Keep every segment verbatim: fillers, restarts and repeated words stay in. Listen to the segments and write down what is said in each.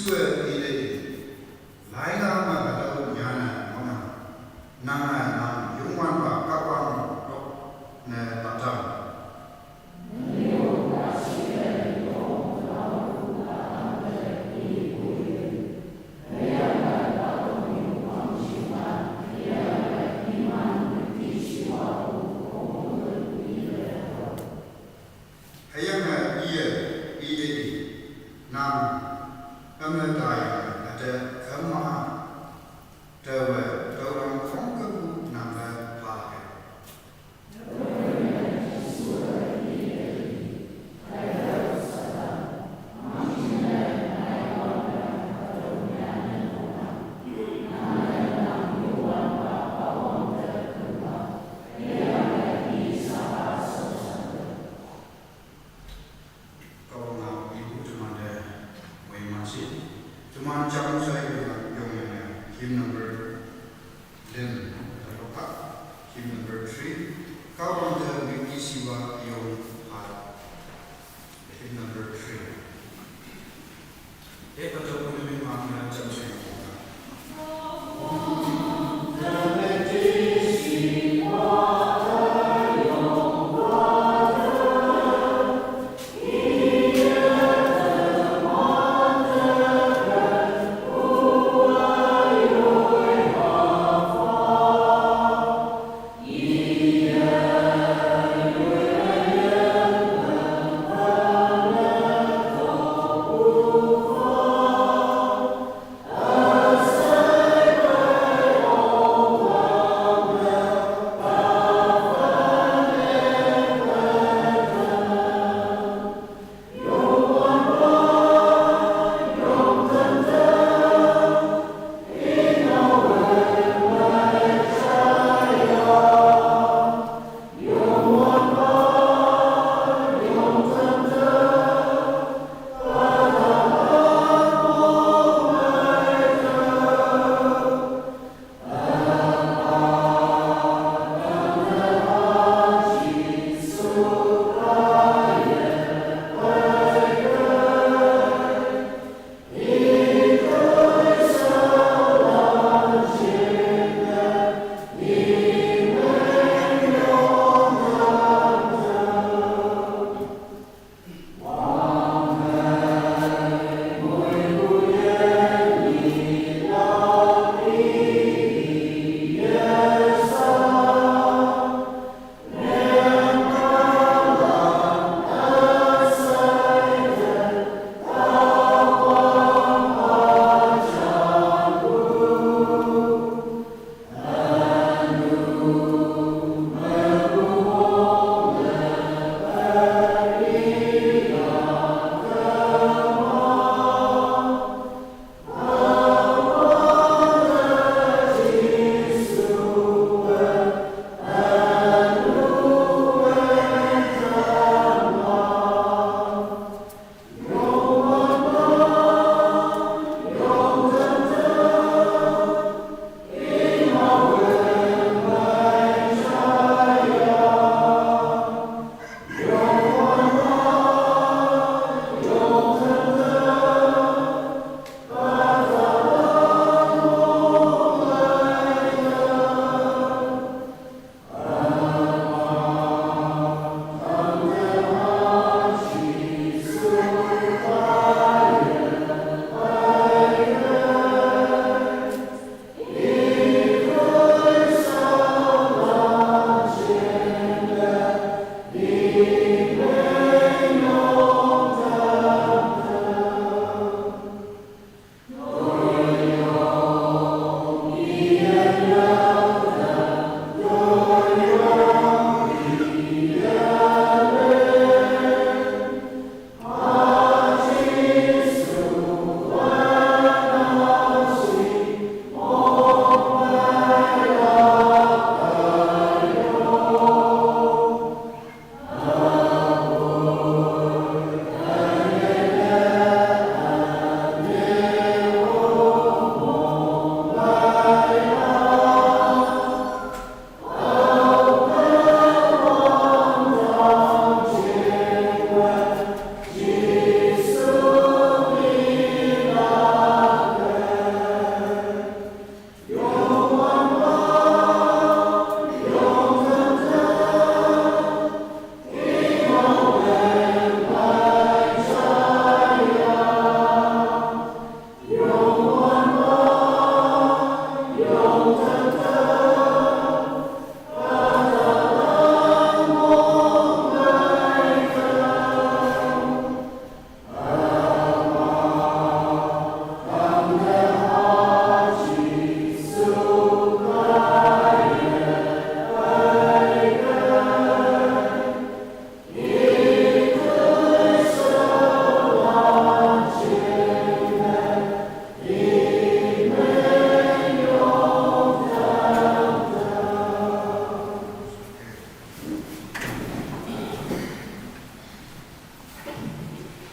Yesuwe ite, Laila me hatüo nyane ngohnang, nange nang Youngwanpa Kahwang tok ne tatam. Hüyange iye ite, nang üme taiye üte kema, taowe tüolang khongkümpu nangte phalak. Kahwang-a ipu temante moiman shi, teman jam shai yonge, yonge, hymn number lim, taloka, hymn number three, Kahwang te miki shiwa yong ha, hymn number three. Epa to kuni mi mang na jam shai yonge.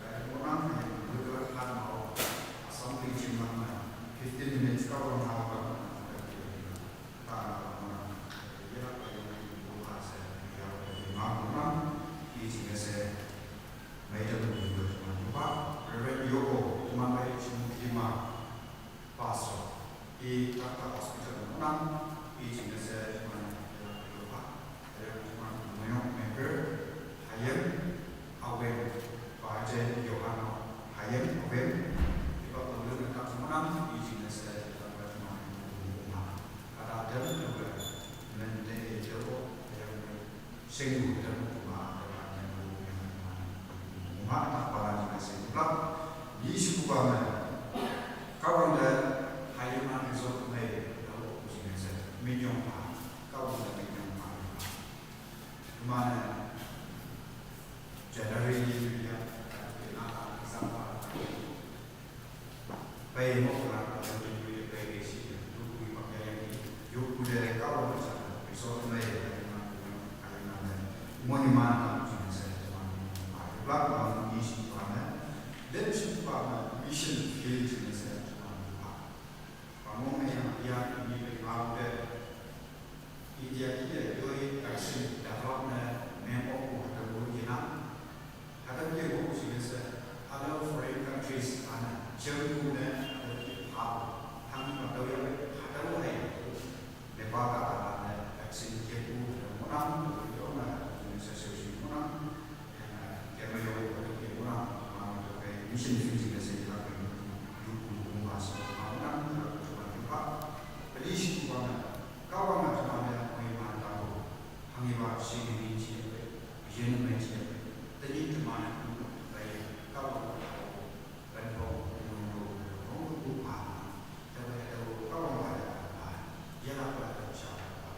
Ka ri mo nang, yang lu ka han mau, assembly chin mang na, fifteen minutes ka wang hau ka, ka ri mo nang, ka ri mo nang, ya ka yang lu ka se, ya ka yang mau mo nang, i chin ka se, mai da lu ka ma lu ka, Reverend Yoko, ma mai chin ki ma, Pastor, i Doctor Hospital mo nang, i chin ka se, ma ya ka lu ka, ya ka ma lu ka, member, hayem, Awen, Baje Yohano, Hayem, Awen, iba pemulung tak semenam, izin saya dapat menang. Kata ada juga, mende jero, yang singgu dan kuma, dan yang rumah tak pala juga singgu. Ni suku kami, kawan dan Hayem resort mai, kalau izin saya, minyong pa, kawan dan minyong pa. Mana January ni dia, tapi nak sampai. Pai mo kula, pai mo kula, pai ke si, yu kui pakai yang ni, yu kui dari kau macam, resort mai, dari mana, dari mana. Mo ni mana, macam saya, macam mana. Belak, belak, ni si mana. Dan si mana, mission field, macam saya, macam mana. Pamong yang dia ini berlaku India ki de yoi vaccine development mem ok ku hada wo yena. Hada ye wo si se other foreign countries ana jem ku ne hada ki pa. Hami ma do ya hada wo hai. Nepal ka ana vaccine ke ku hada mo na yo na se se si mo na. Kaya mayo ko ni mo na ma ko pe mission field ni se ka pe yu ku mo ba se ma na ko ba pa. Please ku ba na ka ba na ma na ko ma ta ko. Hangi ba si ni ni chi pe yen me chi pe. Te ni te ma na ku pe ka ba ko. Kan ko ni mo ko ko pa. Te ba ya ko ka ba ma ya pa. Ya la pa ta cha pa.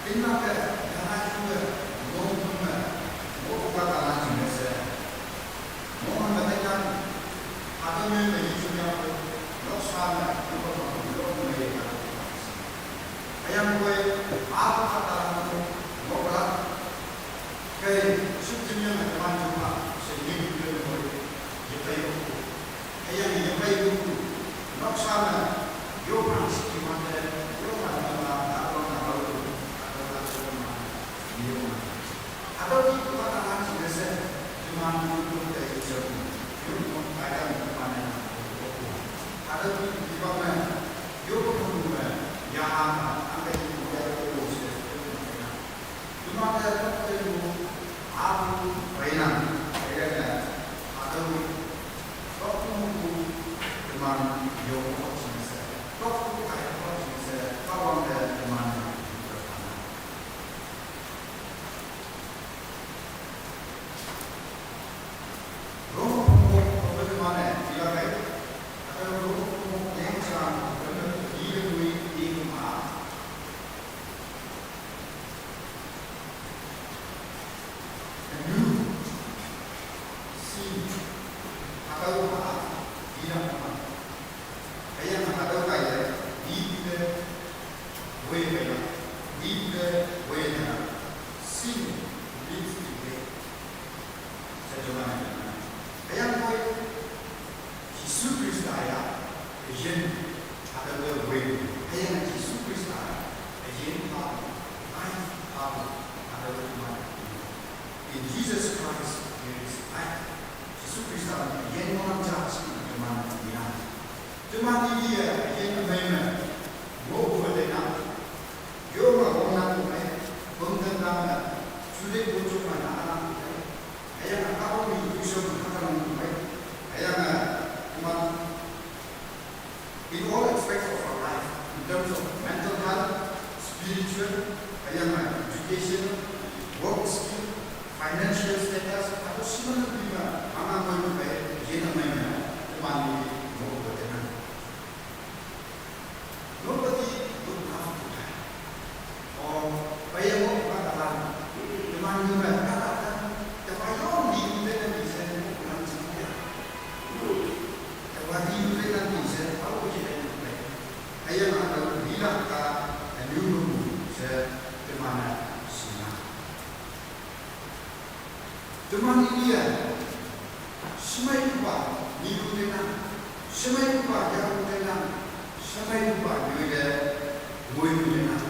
Inna ke, yana iwe, mo me, mo uka kalan jingne se. Mo me tekan, hatüo me me yichum yangpu, noksa me, yoko me, yoko me ye ka. Hüyangpoi, a uka kalan mo, mo la. Kei, shüp jimyang me teman jongpa, she nying yun mo, ye pei yoko. Hüyange yepei yongpu, noksa me, yopang shiki wante, yopang yopang, Kahwang-a aopu, hatüo hatüo teman, yopang. Hatüo ki teman alan jingne she, teman yoppu te yejam, yoppu kaidan teman-e, hatüo ki teman me, yoppu me, yaha me, angke yoppu ya yoppu she, yoppu me. Teman-e tokte lu, apu peinang, peinang, hatüo, tokpu pu, teman yong ok jingne she, tokpu kai ok jingne she, Kahwang te teman. Roma pungpok, pungpok teman-e, ila kai, hatüo Roma pungpok leng jang, pungpok leng jang, i le nui, i le ma. Ünyu, sin, hatüo ha, yilang ma. Hüyange hatüo kaiye, lipu te, woi peinang, lipu te, woi peinang, sin leads to death. She teman-e. Hüyangpoi, Jesu Khrista ya, üyin, hatüo te woi. Hüyange Jesu Khrista ya, üyin pha, life pha, hatüo te teman. In Jesus Christ, there is life. Jesu Khrista me üyin ngohnang ja shi teman-e ngenang. Teman-e ye, üyin ümei me, ngohpu tenang. Yo me ngohnang pu mei, pengten nang me, jute pojok me nang nang pu mei. Hüyange Kahwang-e yusho me nang nang pu mei. Hüyange, teman, in all aspects of our life, in terms of mental health, spiritual, hüyange education, work skill, financial status, hatüo shimane pime, anang koi pei, yene mei me, teman-e ngohpu tenang. Nobody would love to die. Or, peiye mo pa kalan, teman-e me, kalan, teman yong di ute ne di she, mo kalan jing ya. Teman di ute ne di she, pa wo ye ne pe. Hüyange hatüo lilang ka, ünyu me mu she, teman-e shinang. Teman India, shemeipupa, nyipu tenang, shemeipupa, yapu tenang, shemeipupa, nyoite, moipu tenang.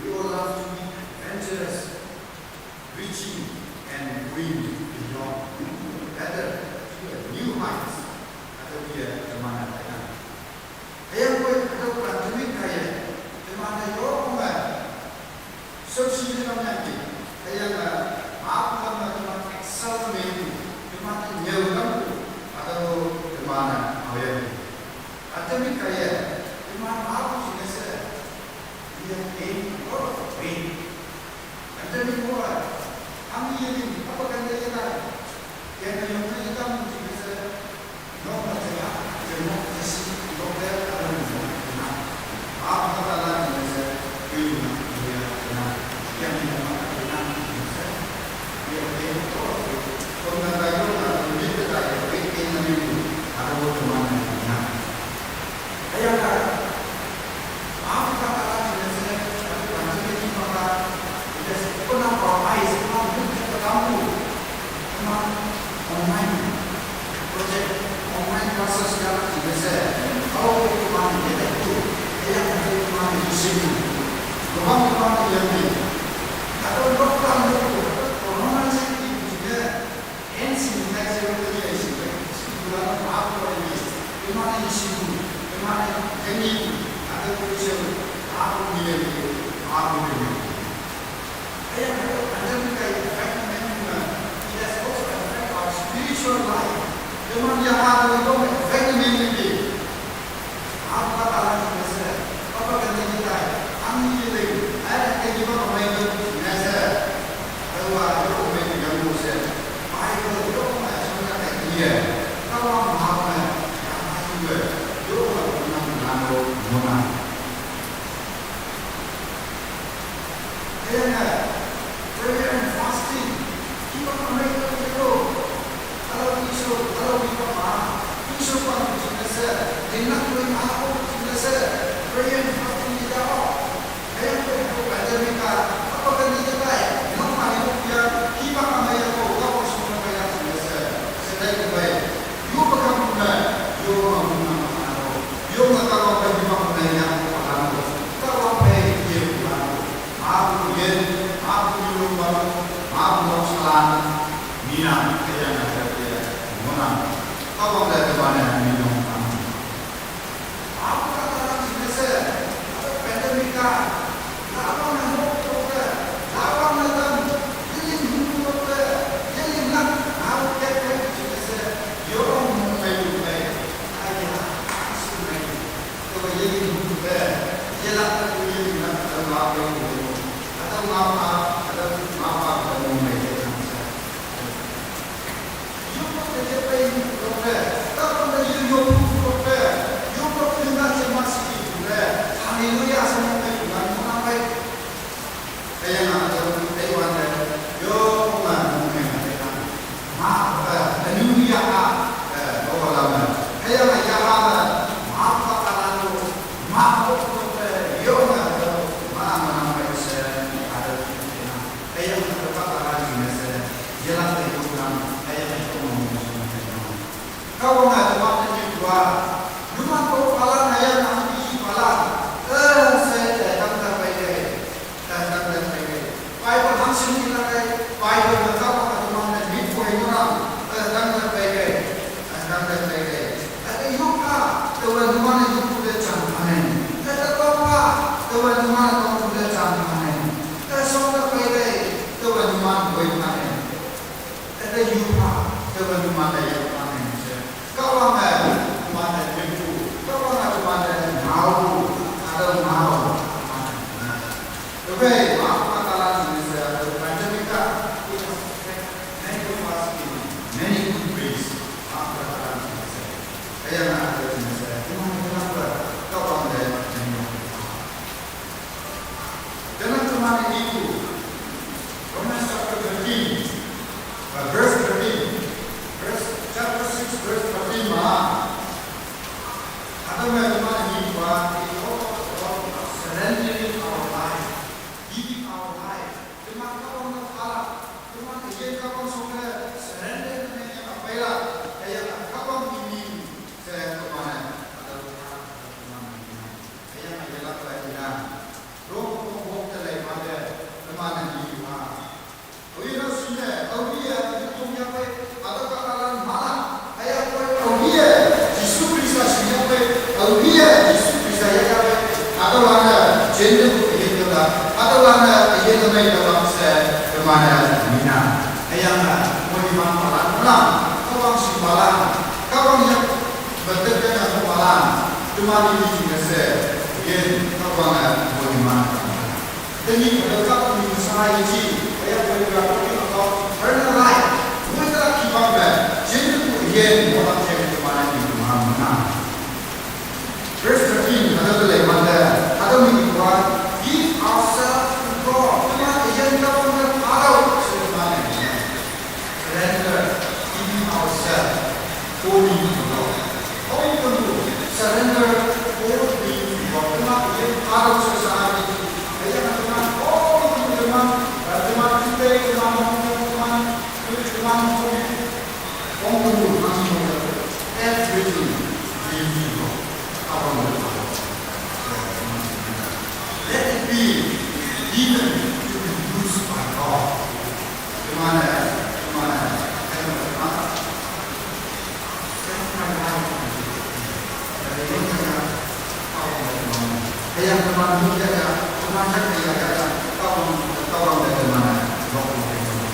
We all love to be adventurous, reaching and going beyond, better, to a new heights. Hatüo ke teman-e tenang. Hüyangpoi hatüo pandemic kaiye, teman-e yonge, shaoshi ne lam yangki, hüyange, apu lam me teman excel ne mengpu, teman-e nyüo lampu, hatüo teman-e aoyangki. Pandemic kaiye, teman apu jingne she, we have gained a lot of weight. Pandemic mo-a, hanghe yeling, apa kante yetai. Kenne yongme yetam jingne she, nok me jela, jengmok jesi, nok te alan mo, na. Apa kata alan jingne she, yoi na, yoi na, yoi na. Yang ni mo kata yoi na, jingne she. Ye, ye, oh, kong na ta yong na, yoi te ta ye, wei ken na yoi, ata wo teman na, na. Hüyange, apu kata alan jingne she, apu kante ke ni maka, let us open up our eyes, teman mut ke kamu, teman online project, online classes ya jingne she, aope teman ye taipu, hüyange teman ye shipu, teman teman ye mi, hatüo lockdown lockdown, corona se ki jingne, Ancient culture of the nation, scriptura apu ni, imane isipu, imane keni, ata ko isem, apu ni, apu ni. Aya ko pandemic ka effect mena, it has also affect our spiritual life. Imane ya apu ni ko effect mena. Apu ka talan jingne she, papa kente ki tai, angni ki lei, ai ke ki ba ko mei ko jingne she. Taowa yo mei yang mo she, Bible yo ma shang ka tai ye. Taowa ma me, ya ma yu we, yo ma ko na na lo mo na. Hüyange prayer and fasting. Hipak amei ka yelo. Alo Isor, alo hipak ma. Isor pa jingne she, jingne koi ma ko jingne she. Prayer and fasting ye jao. Hüyangpoi ko pandemic a, apa kan ye jao. Nong ma ye ko ya, hipak amei ko, ka ko sung ka ya jingne she. She dai ko bai. Yo pa kam ne, yo ma mung na ma ko. Yo ma ka ko pa hipak amei ya ko pa ko. Ka ko pe ye ko. Mapu yen, mapu yulung baru, mapu lok salan, minang, kaya na kaya, monang. Kawang da kemana minang. Mapu kata sini se, ada pandemika, lawang na hok toke, lawang na tam, yeling huk toke, yeling nak, mau kek kek sini se, yorong mung mai mung mai, kaya, asu mai. Tüo yeling huk toke, yelak na yeling nak, ada mau kek kek. Hatüo ngao a, hatüo ngao a, hatüo mong mei te nang she. Yopnok te yepei yopnok te, kahwang te ye yopnok te, yopnok te na ye ma shi yopnok te. Hallelujah, she mong mei yopnok te. Hüyange hatüo teiwante, yonge mong mei te nang. Ma, eh, hallelujah a, eh, to la me. Hüyange yaha me, ma pa ka la lo, ma ko ko te, yonge, ma ma na mei she, hatüo te nang. Hüyange hatüo kahtalan jingne she, yelak te yopnang, hüyange yopnang, yopnang. Kahwange teman te nyikwa, numan to palan hüyange hangki palan, eh, she, eh, tang te pei kei, eh, tang te pei kei. Bible hangshin ilak kei, Bible me kahwange teman te nyikwa nang, eh, tang te pei kei, eh, tang te pei kei. Eh, yopha, taowe numan-e yoppu te jan phaneng. Eh, tokpha, taowe numan-e tokpu te jan phaneng. Eh, shong te pei kei, taowe numan-e pei phaneng. Ete yupha, teman teman te yupha ne she. Kahwange, teman te yuppu. Kahwange teman te ngao, ate ngao. Tüokhei, ma kahtalan jingne she, ate pandemic a, it has affected many of us in many good ways. Ma kahtalan jingne she. Hüyange ate jingne she, teman te yuppu, Kahwang te yuppu. Teman teman itu, Romans chapter thirteen, uh, verse thirteen. Verse, chapter six, verse thirteen ma. Hatüo me teman ini pa, it talks about surrendering our life, giving our life. Teman Kahwang te phalak, teman üyin Kahwang shonge surrender ne ya peilak, hüyange Kahwang ini, she teman-e, hatüo teman-e. Hüyange yelakpe inang. Rom pongwok te leiwante, teman-e nyi ma. Oyi no shinne, aowe-e, yitong yapei, hatüo kahtalan malan. Hüyangpoi aowe-e, Jesu Khrista shingyapei, aowe-e, Jesu Khrista yahyapei. Hatüolan-e, jente pu üyin tüolak. Hatüolan-e, üyin ne mei tüolak she, teman-e nyi nang. Hüyange, moiman palan, palan, Kahwang shi palan, Kahwang yak, betek ne palan, teman-e nyi jingne she, üyin, Kahwange, moiman palan. Tenyih hatüo Kahwang ni sa yeji, hüyangpoi we are talking about eternal life. Woi te kibang me, jinte pu üyin, moiman jing teman-e nyi ma nang. Verse thirteen, hatüo te leiwante, hatüo me ipu-a, give ourselves to God. Teman üyin Kahwang te phalak, she teman-e. Surrender, giving ourselves wholly to God. All to you, surrender wholly to God. Teman üyin phalak she sa ni. Hüyange teman, all to you, teman, eh, teman, teman, teman, teman, teman, Everything give to God. Kahwang te phalak. Let it be given to be used by God. Teman-e, teman-e, teman-e, Hüyange teman mut ya, teman jang ya, ya, Kahwang, Kahwang te teman-e, lok te teman.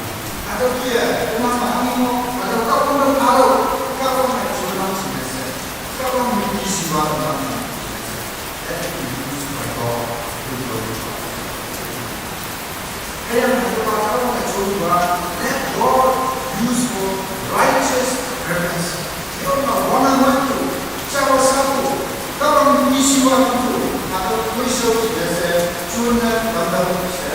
Hatüo kih-e, teman hanghi mo, hatüo Kahwang te phalak, Kahwang-e shonang shi ne she, Kahwang miki shiwa teman. Let it be used by God to glorify. Hüyange hatüopa Kahwange shonpu-a, let God use for righteous purpose. Yonge wange moipu, shawa shapu, Kahwang miki shiwa tu, hatüo toishao she, shonne wante she,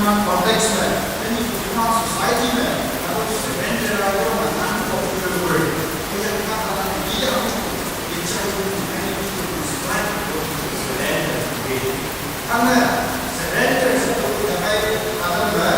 context में, यानी कि human society में, अगर surrender आयो ना, unpopular word, ये क्या कहना है? ये हम ये चाहिए कि many people describe what surrender is. हमें surrender से तो कोई लगाए, अगर मैं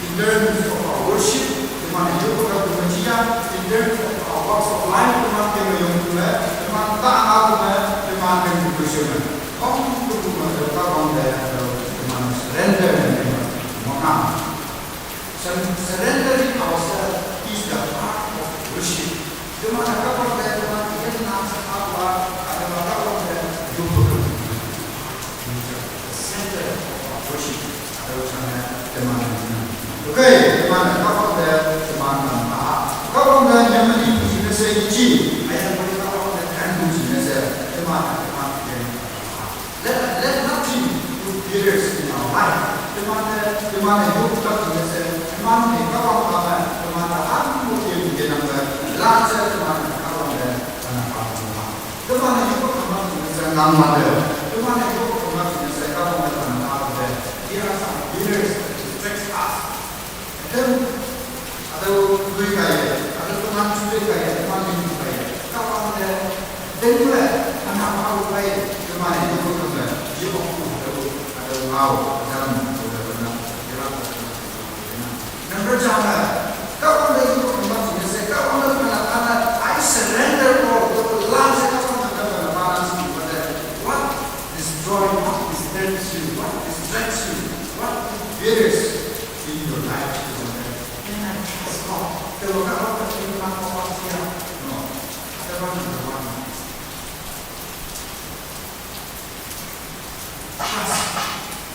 In terms of our worship, teman hidup kita bermajia, in terms of our walks of life, teman kena yang kena, teman tak tahu kena, teman kena bersyukur. Kau tu tu masa kau orang dah tahu, teman surrender dan teman makan. Surrendering ourselves is the heart of worship. Teman kau orang dah teman dia nak apa, ada apa orang dah jumpa. The center of our worship. Ada macam teman. Okay, teman, kau orang dah teman. Kau orang dah yang mana puji nasi ji. Ayah boleh kau orang dah kan puji nasi. Teman, teman. Let, let nothing put barriers in our life. Teman, teman, yuk tak nasi. Teman, kau orang teman, teman, aku mungkin dia nak belajar teman, kau orang dah teman. Teman, yuk tak nasi. Teman, yuk tak nasi. Kau orang dah teman. There are some barriers that distracts us. Then, ada dui kaya, ada teman dui kaya, teman lima kaya. Kawan dia, then dia, anak baru kaya, teman itu berkata, you are good, ada, ada mau, dalam, ada benar, dalam, dan berjalan. Kawan dia itu berkembang, saya kawan dia berkata, I surrender all, langsung kawan dia berkata, what destroy, what distracts you, what distracts you, what fears in your life, you wonder, can I trust God? Kalau kau tak terima kau pasti ya. No. Ada mana ada mana. Trust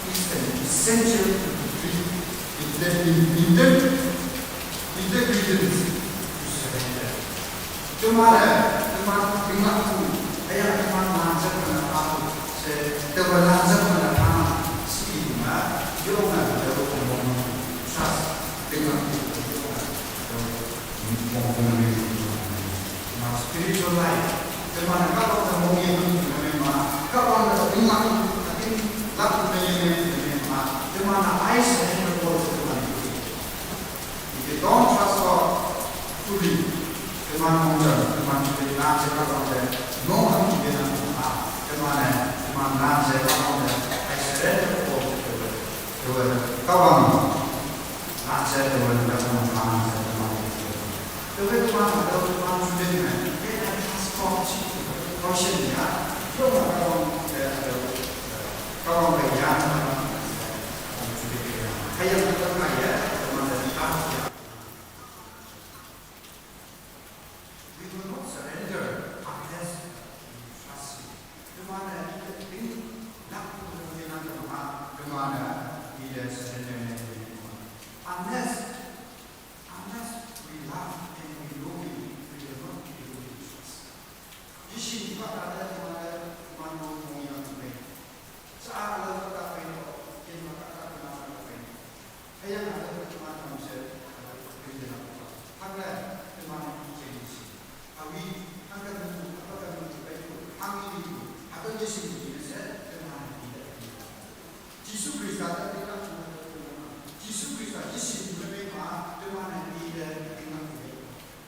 is an essential ingredient, ingredient, ingredient to surrender. Teman, teman, teman tu, ayah teman lanjut mana tahu, se, teman lanjut mana tahu, si ma, yo na, yo na, trust, teman tu, yo na, yo na, spiritual life. Teman, kalau kamu yang mana, kalau teman, tapi laku teman, teman, I surrender all to teman. If you don't trust God fully, teman mungkin, teman kita nak cakap orang dia, no one can be on the heart. Teman eh, teman nak cakap orang dia, I surrender all to the Lord. Kawan, nak cakap orang dia, teman nak cakap orang dia. Teman, teman, ada teman sudah ni, dia nak trust God, kau sendiri ya, kau nak orang dia ada, kau orang dia, kau orang dia. Kaya kita kaya, teman dari kaya. We will not surrender unless we trust Him. Kemana kita ini nak kemungkinan kemana, kemana kita surrender. Unless, unless we love and we know Him, we will not be able to trust. Yesu ni kata ada kemana, kemana orang yang baik. Jisu Khrista ta tingna, Jisu Khrista Jisu Khrista Jisu ni me ma, te ma na ni de tingna.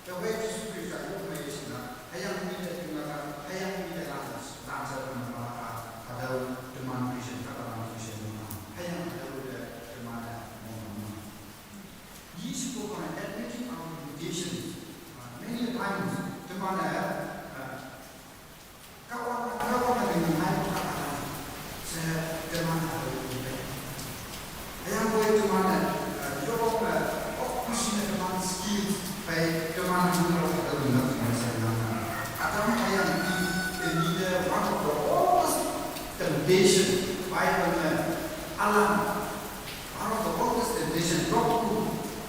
The way Jisu Khrista yo me sina, hayang ni de tingna, hayang ni de la, la sa ma ka, ada teman Christian ka teman Christian ma, hayang ada de teman mo ma. These people are admitting our limitations. Uh, many a times, teman uh, Kawan, kawan na dengan hai ko kata se teman ada kita. Yang boy teman na, yo ko na, oh, kusi na teman skill, pai teman na ko kata na teman sa na. Adam ayang di, di the one of the oldest temptation, pai na alam, one of the oldest temptation, rock tu,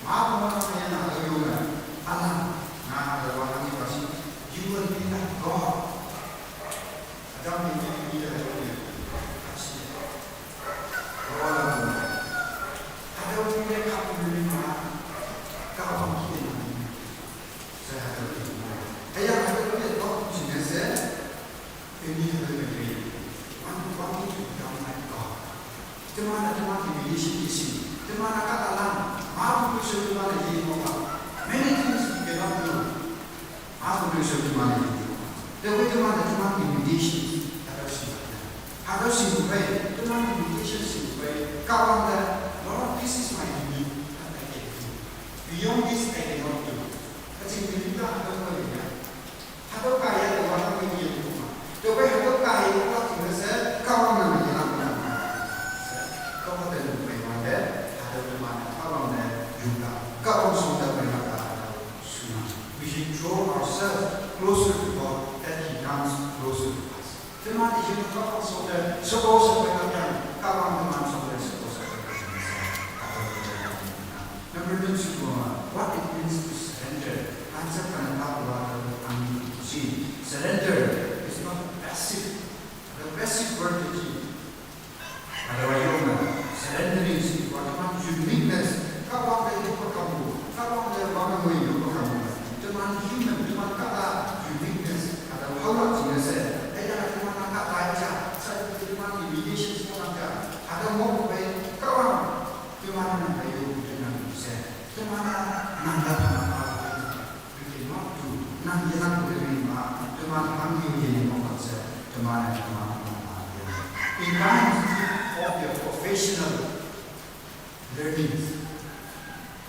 ma ko na ko yang na ko yung na, alam, na ada wahani pasi, you will be like God. Adam ni ni ni dah ni. Kasih. Orang tu. Adam ni dia kau ni ni ma. Kau bangkit ni. Saya ada ni. Ayah ada ni kau sini saya. Ini ada ni. One, one to become like God. Teman, teman, teman, ini sini, sini. Teman, kata alam. Maaf, aku suruh teman ini mau. Many things we cannot do. Aku tu so teman ni. Tapi teman ni teman invitation. Ada sih. Ada sih bukai. Teman invitation sih bukai. Kawan dah. Lord, this is my need. What I can do. Beyond this, I cannot do. Kacing cerita ada apa ni ya? Ada kaya tu orang tu dia tu. Tapi ada kaya tu orang tu saya kawan nama dia nama. Kau kata ni bukai mana? Ada teman kawan dah juga. Kawan sudah berkata. We should draw ourselves closer to God that He comes closer to us. Teman di sini kau so the so kau so kau yang kau teman so the so kau so kau yang. Number two, what it means to surrender. Answer kenapa buat kami sini. Surrender is not passive. The passive word is Ada wa yonga, surrendering si wa teman uniqueness, ka wa de yo ka kamu, ka wa de wa ka mo yo ka kamu. Teman human, teman kata uniqueness, ada wa hawa jingness. Aya teman kata aja, sa teman limitation sa ka. Ada mo ko pe, ka wa, teman na yo teman se. Teman na na ka. Nang yalan ko ri ma, teman hang yu ye ni mo se, teman teman. In times of your professional learnings,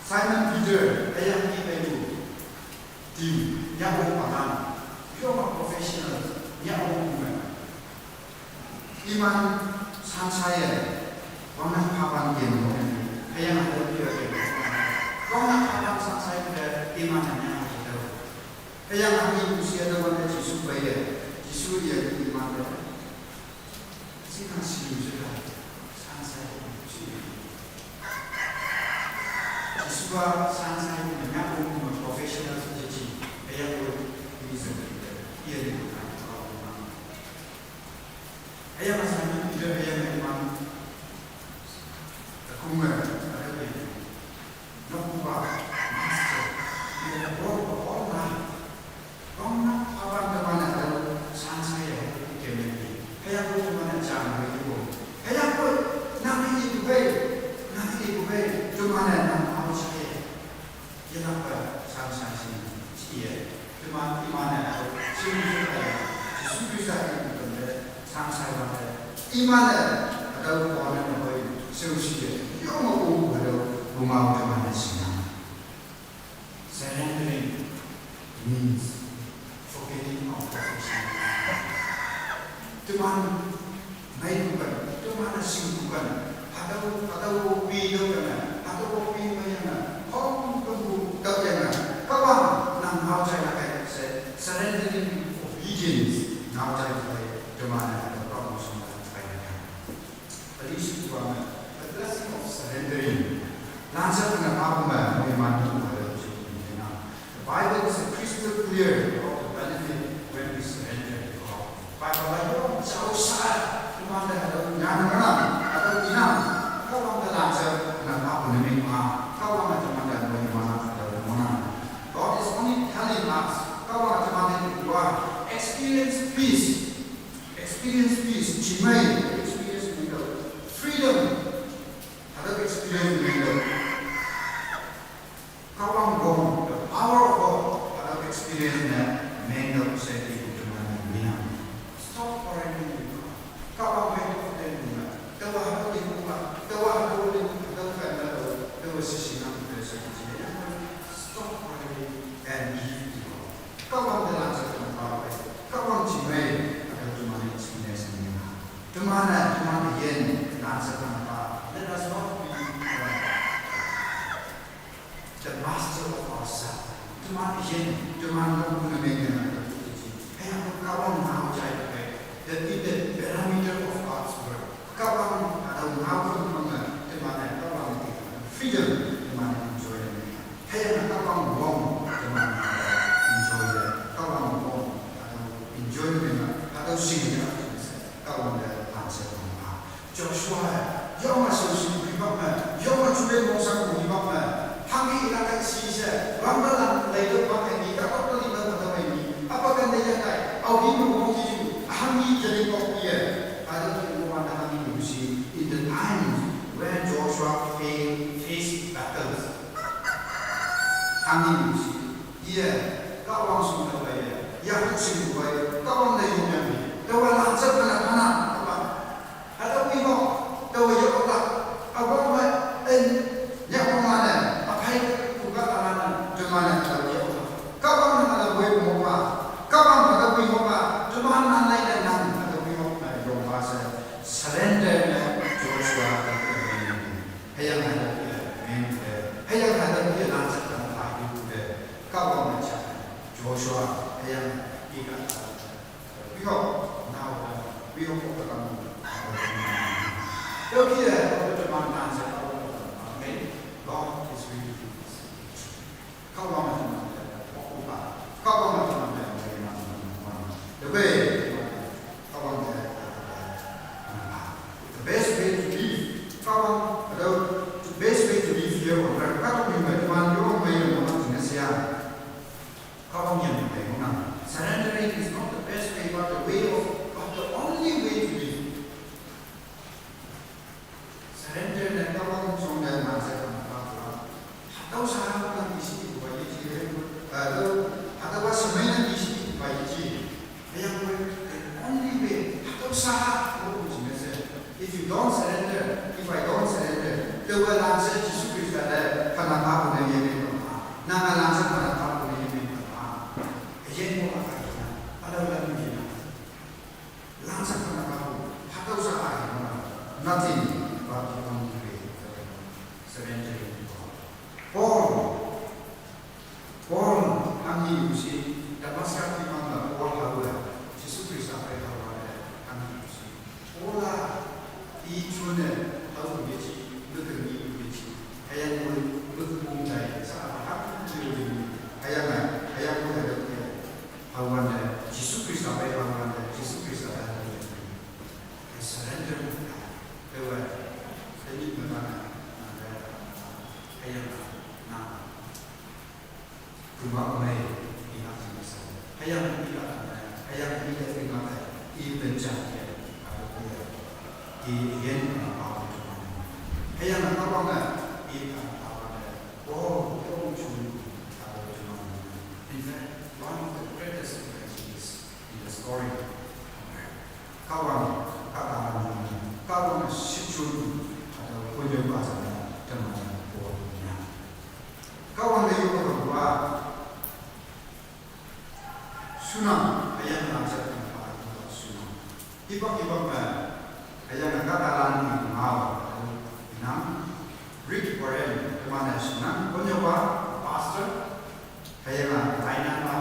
Simon Peter, ayah ni kayu, tim, ya o palan, you are professional, ya o kumen. Iman sansaya, wana kapan keno, kaya na ko pira keno. Wana kapan sansaya ke iman na nya kita. Kaya na ni usia da wana Jisu baya, Jisu ya iman da. Sina siu sida, sansaya Jisu. Jisu ba sansaya nya ko professional sida ji. Kaya ko ni sida, iya ni ko. Aya masanya ida aya memang takunga ada bini. Nokuba master ida work all night. Rong na papan da mana ada sansaya ida meni. Kaya ko da mana jam ida ko. Kaya ko nami ida kubai, nami ida kubai da mana nang au saya. Yelakka sansai sini, siye. Teman iman yang aku, sini saya, Jisu Krista yang berbenda, sansai benda. Iman yang ada hubungan dengan baik, seusia. Yang mau ada hubungan dengan sinang. Surrendering means forgetting our profession. Teman, mai bukan, teman asing bukan. Atau atau pi do kana, atau pi mai na. Hong kembu do kana. Kawan nang mau cai na kai se surrendering obedience. Mau cai kai teman atau kamu semua kai na kai. At least you are the blessing of surrendering. Lansa kana apa mai mai mantu ada. The Bible is crystal clear about the benefit when we surrender to God. Bible la yo chau sa, kumanda ada nyan mana, ada inam, kalau kita lancar na apa nemi ma, kalau ada manda nemi mana ada mana. God is only telling us, kalau ada manda dua, experience peace. Experience peace, chimai, experience mental freedom, ada experience mental. Kawang gong, the power of God, ada experience na mental safety kutumana mina. Stop quarreling with God. Kawang mental freedom na. Tawa hadu di kupa, tawa hadu di kupa, tawa sisi na kupa sisi. Stop quarreling and give to God. Kawang de lansa kama pa, kawang chimai, ada tumana experience mina. Tumana, tumana yen, lansa kama pa. Let us not be, uh, the master of ourselves. Tumana yen, tumana kama pa. Haya kawang nau jai pe. The, in the parameter of God's word. Kawang ada nau kama pa. Tumana kawang freedom, tumana enjoy. Haya na kawang wong, tumana enjoy. Kawang wong, ada enjoy, ada sing ya. Kawang de lansa kama pa. Joshua, yoma sing sing hibak na, yoma chule mong sang hibak na. Hangi ila kai si se, bang da lang lai do bang ni, ka ko ni na ka ni. Apa kan de ya kai, au hi mo mo ki ju, hangi jadi kok ye. Ada tu mo wanda hangi ni si, in the times where Joshua fa-, faced battles. Hangi ni si, ye, kawang sung na ye, ya hut sing ye, kawang na yung yang ni. Tawa lansa kama pa na, apa? Ada wimo, tawa ya Allah. Apa ma, en, ya Allah na, apa itu buka tangan, cuma na tawa ya Allah. Kawang na ada wimo pa, kawang ada wimo pa, cuma na na na na ada wimo pa, yung pa se surrender na Joshua. Haya ada ya, men, haya ada ya lansa kama pa, kawang na cha, Joshua, haya ika. We hope now, we hope for the coming. Look here, for the man answer, okay, God is really good. Kawang na teman, kawang na teman, the way, kawang na, the best way to live, kawang, the best way to live here on earth, kawang na teman, yung may yung mga tinasya. Kawang yang lebih menang. Surrendering is not the best way, but the way of, but the only way to live. Surrender na kawang song dan masa kama pa. Hatau saha na di sini buka ye ji, hatau, hatau ba semai na di sini buka ye ji. Yang the only way, hatau saha, oh, ji mese. If you don't surrender, if I don't surrender, the way lansa Jisu Krista le, kana pa bu ne ye me pa. Na nga lansa kana pa bu ne ye me pa. Again, mo akakina, ada ulang ni na. Lansa kana pa bu, hatau saha, nothing but the only way. Surrendering to God. Paul, Paul, hangi yusi, Damascus ki manga Paul hawa, Jisu Krista pai hawa, hangi yusi. Paul a, i chune, hawa yechi, nuka ni yechi. Hayang mo, nuka mung dai, sa apa hak ni yechi. Hayang a, hayang mo ada ya. Hawa ne, Jisu Krista pai hawa ne, Jisu Krista pai hawa ne. Surrender mo ka, ewa, tani mo ka na, na, hayang na. Kuma mai, ina sa. Hayang ina, hayang ina ina, i bencha ya, aku ya. I yen na pa. Hayang na pa na, i ka pa na. Oh, oh, chun, aku chun. In fact, one of the greatest evangelists in the story. Kawang, kawang, kawang sichun, atau kunjung bahasa, teman, oh, ya. Kawang da yung kawang. Sunam, ayang lansa kama pa, sunam. Ipak-ipak ba, ayang katalan ni mau, inang, Rick Warren, kemana sunam, punya ba, pastor, ayang lain apa,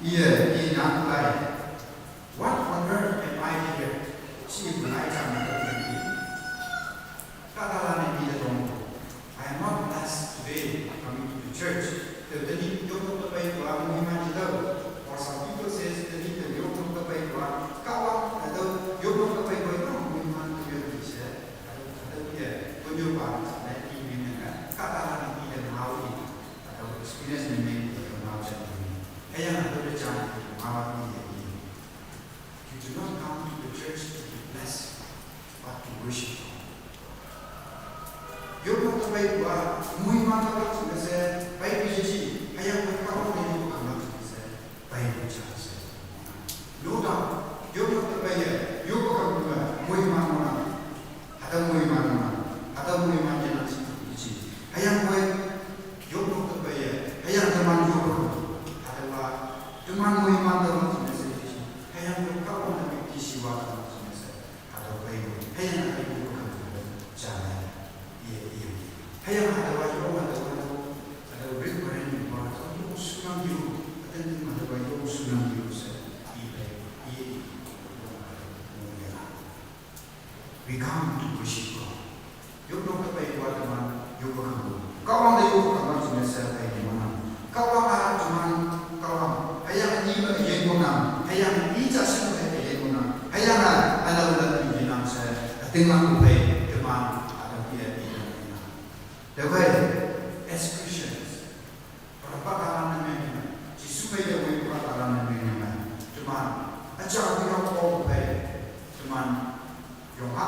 iya, inang lain. What on earth am I here? Si ibu lain sama. Katalan ni dia dong. I am not blessed today coming to the church. Tadi yung pagkabay ko ang muhiman ito. Or some people says, tadi yung pagkabay ko ang kawang ito, yung pagkabay ko ito ang muhiman ito yung isa. Ada dia, punya pa, sa na email na ka, katalan ni dia mau ni. Ada experience ni may ito mau sa ni. Kaya nga ito na chan, mau ni dia. Church to be blessed, but to worship God. Yopnok ta pei kua, muiman ta lak sing se, pei pi ji, hüyangpoi Kahwang te yoppakam lak sing se, pei pi ja se. No doubt, yopnok ta pei ye, yoppakam kua, muiman mana. Hatüo muiman mana. Hatüo muiman ye nang sing ji. Hüyangpoi, yopnok ta pei ye, hüyang teman yoppakam. Hatüowa, teman muiman ta lak sing se ji. Hüyangpoi Kahwang te kishiwa ta lak sing se. Hatüo pei, hüyange pei pu kang jane. Ye, ye. Hüyange hatüowa yo, hatüowa yo, hatüo rit paren ni wa, hatüo yo shunang yo, aten tin hatüowa yo shunang yo she, i pei, ye, ye. We come to worship God. Yopnok te pei wa teman, yoppakam. Kahwang te yoppakam jingne she pei ni mana. Kahwang a teman, Kahwang. Hüyange ni me yin konang. Hüyange ni ja shin me yin konang. Hüyange, ala ala ni yin nang she. Ating lang pei, teman, ala pia yin nang. Tüokhei, as Christians, Rampa talan ne mengme, Jesu phei te woi pa talan ne mengme, teman, aja woi yong kong phei, teman, yong ha,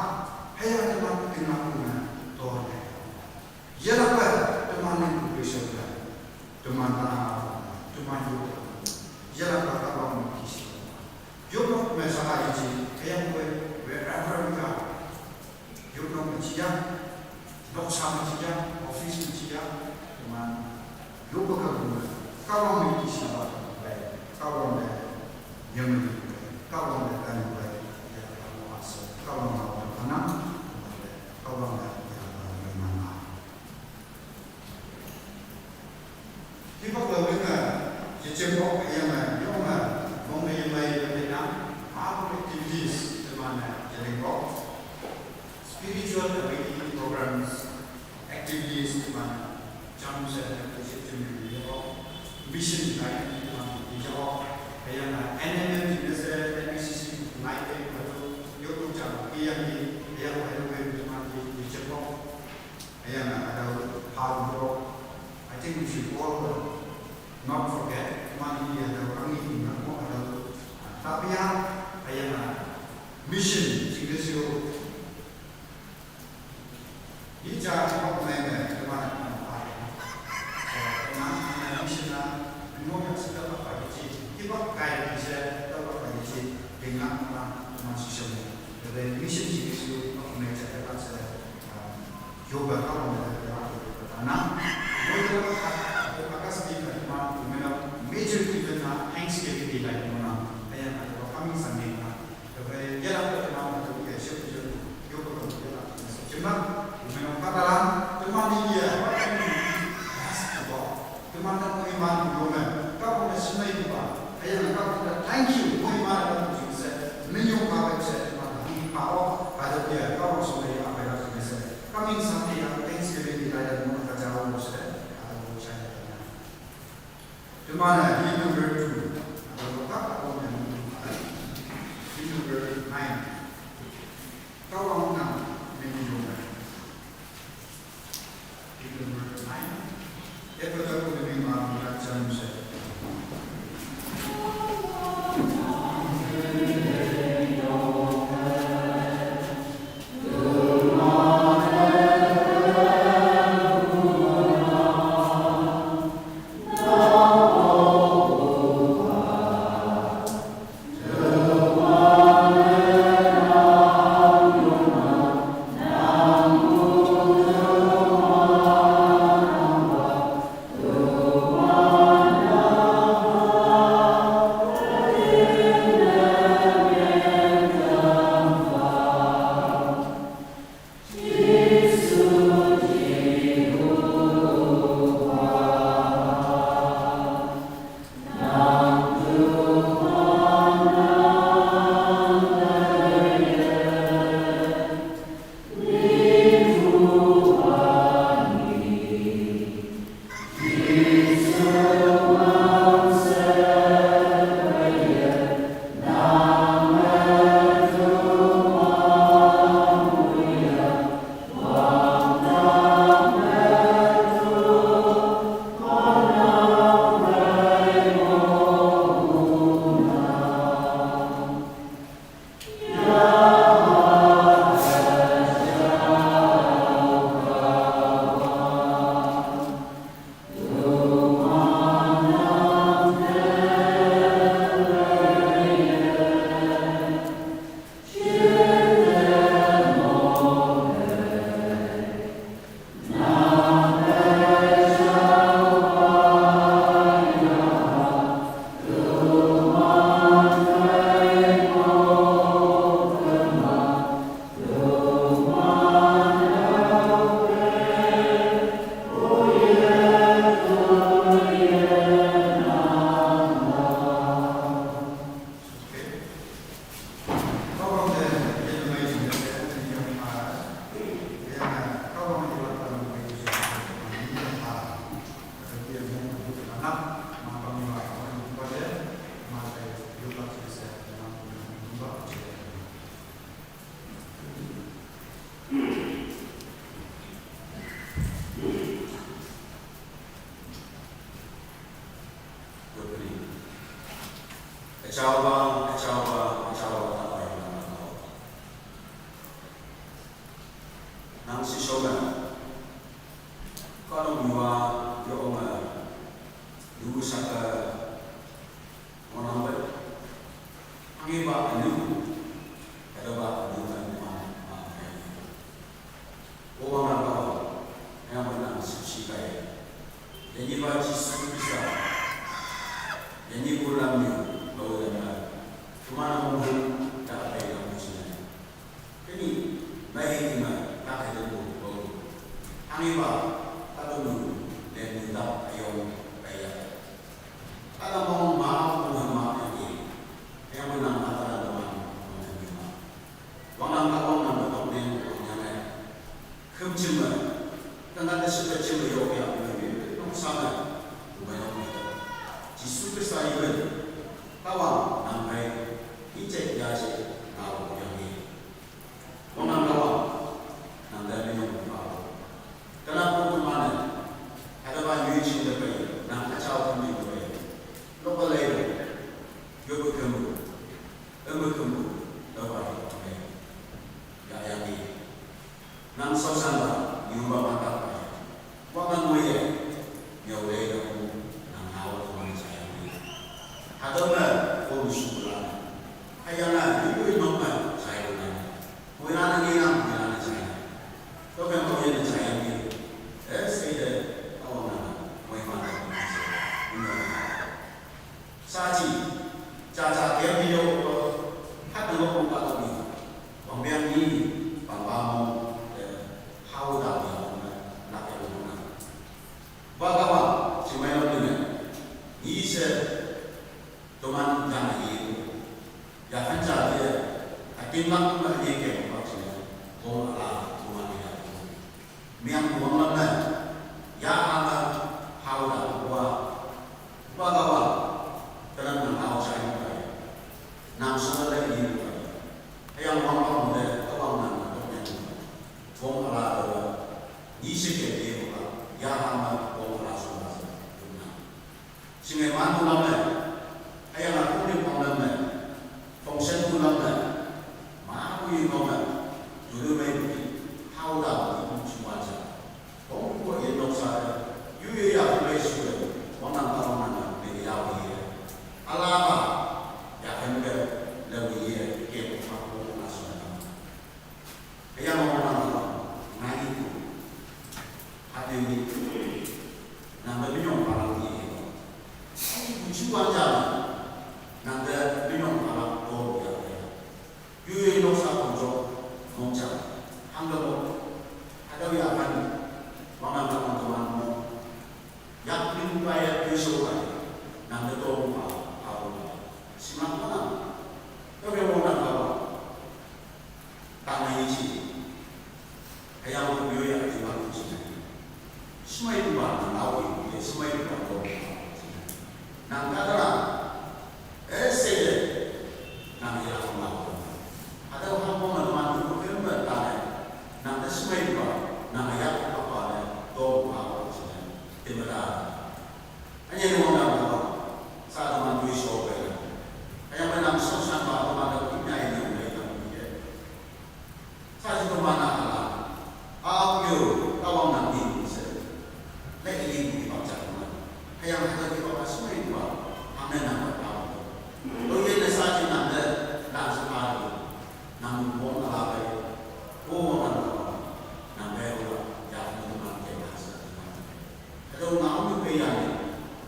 hüyange teman tinglang ne, to ne. Yelakpe, teman ne pu pei shao ne, teman ta, teman yo, yelakpe Kahwang ne kisi. Yopnok me sa ha yeji, hüyangpoi, wherever we are, yopnok me jiya, noksa me jiya, office me jiya, teman, yoppakam, Kahwang me kishiwa, Kahwang me, yemei, Kahwang me, Kahwang me, ya, Kahwang me, Kahwang me, Kahwang me, ya, Kahwang me, Hipak lawinge, yejemok hüyange, yonge, monge yemei yemei nang, mapu activities teman-e yelingbok. Spiritual awakening programs, activities teman, jam se, jam se, jam se, mission line teman, yejemok. Hüyange, N M M jingne she, N B C C, ngai pe, yopnok jam, hüyange, hüyange, hüyange, teman, yejemok. Hüyange hatüo, hatüo, I think we should all not forget, teman-e hatüo, angni hatüo, hatüo, tapia, hüyange, mission, jingne she-o. Ni ja, teman menge, teman, teman, teman, mission a, no ya sita pa pa ji, hipak kai ji she, ta pa pa ji, dengan teman, teman shisha me. Tebe mission jingne she-o, me ja, teman she, Yoga Kahwang me, yoga Kahwang me. Yoga August ni ka teman, teman major event na Thanksgiving Day lai teman. Hüyange, coming Sunday na. Tebe, yelakpe teman, yoga Kahwang me, teman, teman ni ye, teman, teman, Teman-e moiman yome, Kahwang-e shemeipupa, hüyange Kahwang te thank you, moiman-e thank you she, minyong kape she, teman-e ni pao, hatüo ke Kahwang shemei a pei lak jingne she, coming Sunday a Thanksgiving ni lai te mo ka jao she, hatüo chai te na. Teman-e ni number two, hatüo ka Kachauba, kachauba, kachauba, kachauba. Nang sishoga, kano miwa, yo onga, lu saka, monang bai. Angi ba anu, ada ba anu kan ma, ma, ma. O Wangrang Kawang, yang menang sipsi kai. Yang ni ba Jisu Krista. Yang ni bulan ni, bau dan bau. Cuma namun, tak ada yang musnah. Kini, mai ni ma, tak ada yang bau. Angi ba, tak ada nu, dan ni tak ayong, kaya. Kada mong maaf mong hema egi. Yang menang mata kada mong mong hema. Wangrang Kawang nang betok neng wangyang eh. Kem cema. Tengah te suka cema yo ya menang nong sama. Lumayan nong. Jisu Krista iben. Kawang nang kai. Icek ya cek. Kawang yang ni. Wangrang Kawang, nang dai minyong pao. Kana pun tumane, ada ba yui cing da pai, nang kachau kami da pai. Lok ba lai, yo ba kembu, em ba kembu, da ba yo pai. Ya yang ni. Nang sosan ba, yu ba mata pai. Wa ngan mo ye, miao le da ku, nang hao da man sa yang ni. Hada ma, ko mi su la. Hayang na, yu yu nok ma, sa yang na. Mo ya na ngi na, mo ya na sa yang. To kan mo ye na sa yang ni. Eh, se de, awa na, mo ya ma na, mo ya sa. Mo ya na. Sa chi, cha cha ke mi yo ko, hat na ko ko ka ko mi. Wang biang ni, pang ba mo, eh, hao da ya mo na, na ke mo na. Ba ka ba, chi mai lo ni ne. Ni se, to man jang ye. Ya kan cha ye, a tin mak ma ye ke ba chi ne. Ko la, ko ma ni ya. Miang buang lam na, ya ama hau da wa, wa ga wa, tenan nang hau sai mu kai, nang sung le ni mu kai, ayang wang wang mu le, awang nang na dok nyan mu kai, bong ala da wa, ni se ke ye mu kai, ya ama bong ala sung la sa, dum na. Singai manu lam le, ayang aku ni pang lam le, fong sen tu lam le, ma aku ni pang le, tu lu mai tu ki, hau da tu ki mu ching wan sa. Kong ku ye nok sa le, yu ye ya ku le su le, wang nang ka wang nang le, le ya wi ye. Ala ba, ya kan ke, le wi ye, ke ku fa ku na su na. Ayang wang nang ka wang, ngai ku. Hade ni, nang de minyong palang ni. Ai, ku chu wan ja, nang de minyong palang ko ya ya. Yu yu nok sa kong jo, mong ja, hang de mo. Hade ya kan, wang nang ka wang de man mo. Yak ni ku pa ya yu so pa, nang de to mo pa, pa mo. Simak mo nang, to be mo nang ka wang. Tama yi chi. Ayang ko yo ya ti ma ku chi. Sumai tu ba na au yi, sumai tu ba ko. Nang ka ta la. Eh, se de. Nang ya ko ma ko. Ada ko ha ko ma ma tu ko ke ma ta le. Nang ta sumai tu ba. Nang ya ko pa le. To ma ko chi. Ti ma da. Anya ni wang dang ba, sa teman tui so pe. Anya pe nang so san ba teman da ku nyai ni wang dang ye. Sa si teman na la. A kyo, ka wang nang ni se. Le i ni ku ba cha teman. Anya ka ta ki ba ka so ni ba. Amen na ba ba. Lo ye ne sa si nang de, nang sa pa ni. Nang wang na la pe. Ko wang na la. Nang pe wang. Ya ni teman ke na sa teman. Kado ngau tu pe ya ni,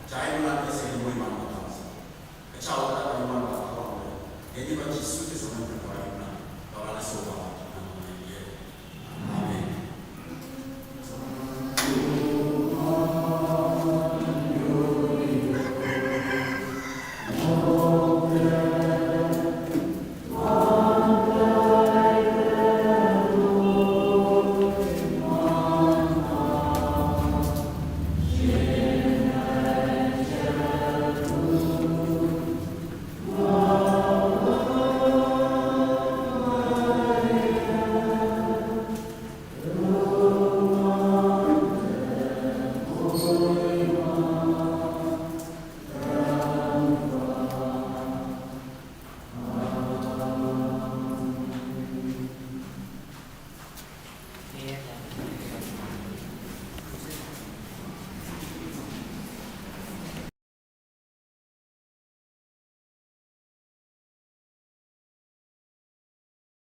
jai bulan ke se ngoi man ko tang si. Kachau kata ka man ba ka wang le. Ye ni ba Jisu ke sa man ka ba yu na, ka ba na so ba, na ma ye. Amen.